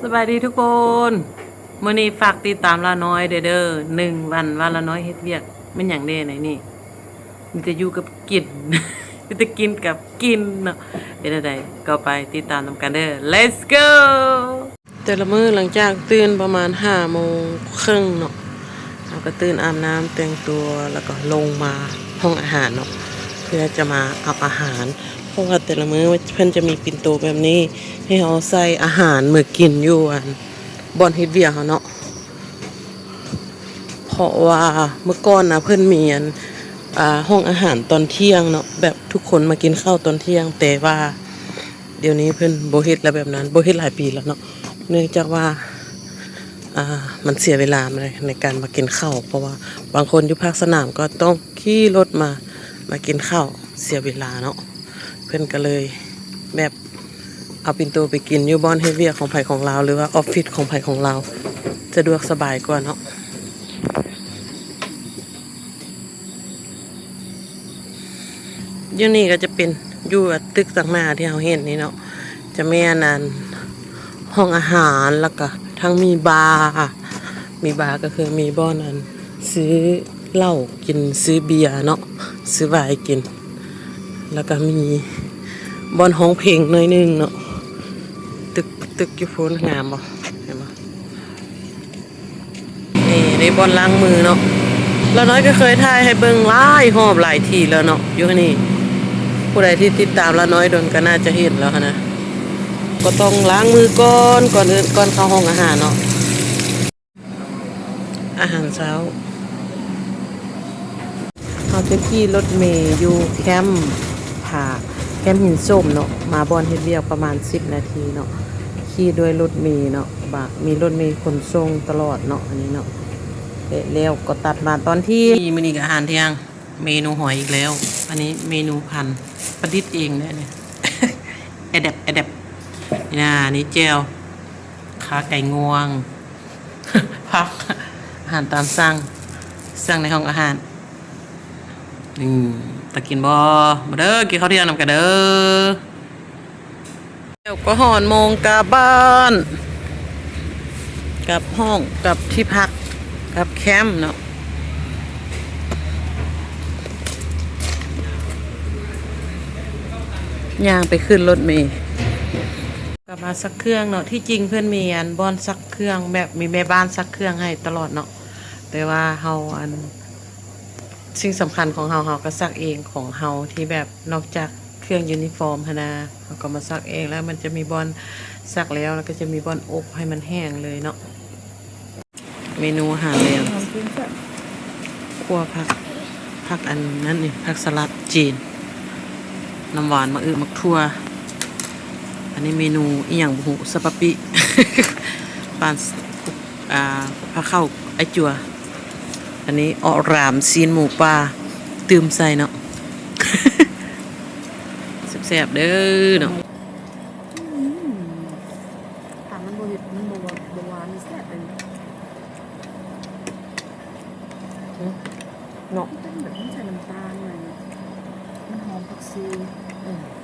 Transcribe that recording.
ສະບາຍດີທຸກຄົນ ມື້ນີ້ຝາກຕິດຕາມລານ້ອຍແດ່ເດີ ໜຶ່ງວັນວ່າລານ້ອຍເຮັດວຽກແມ່ນຫຍັງແດ່ໃນນີ້ ມີແຕ່ຢູ່ກັບກິນ ມີແຕ່ກິນກັບກິນເນາະ ເປັນແນວໃດກໍໄປຕິດຕາມນຳກັນເດີ Let's go. ແຕ່ລະມື້ຫຼັງຈາກຕື່ນປະມານຫ້າໂມງເຄິ່ງເນາະ ເຮົາກໍຕື່ນອາບນ້ຳແຕ່ງຕົວ ແລ້ວກໍລົງມາຫ້ອງອາຫານເນາະ ເພື່ອຈະມາເອົາອາຫານ ເພາະວ່າແຕ່ລະມື້ເພິ່ນຈະມີປິ່ນໂຕແບບນີ້ ໃຫ້ເຮົາໃສ່ອາຫານມື້ກິນຢູ່ ອັນ ບ່ອນເຮັດວຽກເຮົາເນາະ ເພາະວ່າເມື່ອກ່ອນນະ ເພິ່ນມີ ອັນ ອ່າ ຫ້ອງອາຫານຕອນທ່ຽງເນາະ ແບບທຸກຄົນມາກິນເຂົ້າຕອນທ່ຽງ ແຕ່ວ່າ ດຽວນີ້ເພິ່ນບໍ່ເຮັດແລ້ວແບບນັ້ນ ບໍ່ເຮັດຫຼາຍປີແລ້ວເນາະ ເນື່ອງຈາກວ່າ ອ່າ ມັນເສຍເວລາໃນ ໃນການມາກິນເຂົ້າ ເພາະວ່າບາງຄົນຢູ່ພາກສະໜາມກໍຕ້ອງຂີ່ລົດມາ ມາກິນເຂົ້າ ເສຍເວລາເນາະ ເພິ່ນກໍເລີຍແບບເອົາປິ່ນໂຕໄປກິນຢູ່ບ່ອນເຮັດວຽກຂອງໃຜຂອງລາວ ຫຼືວ່າອອບຟິດຂອງໃຜຂອງລາວ ສະດວກສະບາຍກວ່າເນາະ. ຢູ່ນີ້ກໍຈະເປັນຢູ່ຕຶກທາງໜ້າທີ່ເຮົາເຫັນນີ້ເນາະ ຈະແມ່ນ ອັນ ຫ້ອງອາຫານ ແລ້ວກໍທັງມີບາ ມີບາກໍຄືມີບ່ອນ ອັນ ຊື້ເຫຼົ້າກິນ ຊື້ເບຍເນາະ ຊື້ໄວນກິນ ແລ້ວກໍມີບ່ອນຮ້ອງເພງໜ້ອຍໜຶ່ງເນາະ ຕຶກ ຕຶກຢູ່ພຸ້ນ ງາມບໍ່ ເຫັນບໍ່? ນີ້ ນີ້ບ່ອນລ້າງມືເນາະ ລານ້ອຍກໍເຄີຍຖ່າຍໃຫ້ເບິ່ງຫຼາຍຮອບຫຼາຍທີແລ້ວເນາະ ຢູ່ນີ້ ຜູ້ໃດທີ່ຕິດຕາມລານ້ອຍດົນກໍໜ້າຈະເຫັນແລ້ວຫັ້ນນະ ກໍຕ້ອງລ້າງມືກ່ອນ ກ່ອນອື່ນ ກ່ອນເຂົ້າຫ້ອງອາຫານເນາະ ອາຫານເຊົ້າ ເຮົາຈະຂີ່ລົດເມຢູ່ແຄມຜາ ແຄມຫີນສົ້ມເນາະ ມາບ່ອນເຮັດວຽກປະມານສິບນາທີເນາະ ຂີ່ດ້ວຍລົດເມເນາະ ບາ ມີລົດເມຂົນສົ່ງຕະຫຼອດເນາະ ອັນນີ້ເນາະ ແລະ ແລ້ວກໍຕັດມາຕອນທ່ຽງ ນີ້ ມື້ນີ້ກໍອາຫານທ່ຽງ ເມນູຫອຍອີກແລ້ວ ອັນນີ້ເມນູພັນ ປະດິດເອງເດ້ນີ້ ແອແດັບ ແອແດັບ ນີ້ນະ ນີ້ແຈ່ວ ຂາໄກ່ງວງ ຜັກ ອາຫານຕາມສັ່ງ ສັ່ງໃນຫ້ອງອາຫານ ອືມ ຕາກິນບໍ່? ມາເດີ ກິນເຂົ້າທ່ຽງນຳກັນເດີ ແລ້ວກໍຮອດໂມງກັບບ້ານ ກັບຫ້ອງ ກັບທີ່ພັກ ກັບແຄມເນາະ ຍ່າງໄປຂຶ້ນລົດເມ ກັບມາຊັກເຄື່ອງເນາະ ທີ່ຈິງເພິ່ນມີ ອັນ ບ່ອນຊັກເຄື່ອງ ແບບມີແມ່ບ້ານຊັກເຄື່ອງໃຫ້ຕະຫຼອດເນາະ ແຕ່ວ່າເຮົາ ອັນ ສິ່ງສຳຄັນຂອງເຮົາ ເຮົາກໍຊັກເອງຂອງເຮົາ ທີ່ແບບນອກຈາກເຄື່ອງຢູນິຟອມຫັ້ນນະ ເຮົາກໍມາຊັກເອງ ແລ້ວມັນຈະມີບ່ອນຊັກແລ້ວ ແລ້ວກໍຈະມີບ່ອນອົບໃຫ້ມັນແຫ້ງເລີຍເນາະ. ເມນູອາຫານແລງ ຫອມຈິງແຊບ ຂົ້ວຜັກ ຜັກອັນນັ້ນນີ້ ຜັກສະຫຼັດຈີນ ນ້ຳຫວານ ໝາກອຶ ໝາກຖົ່ວ ອັນນີ້ເມນູອີ່ຫຍັງບໍ່ຮູ້ ສະປາປິ ປານ ອ່າ ພາເຂົ້າໄອຈົວ ອັນນີ້ເອາະຣາມຊີ້ນໝູປ່າ ຕື່ມໃສ່ເນາະ ແຊບໆເດີເນາະ. ອືມ ຖ້າມັນບໍ່ເຮັດ ມັນບໍ່ ບໍ່ຫວານ ມັນແຊບເລີຍ ເນາະ ມັນເປັນແບບ ມັນໃສ່ນ້ຳຕານໜ້ອຍໜຶ່ງ ມັນຫອມຜັກຊີ ອືມ.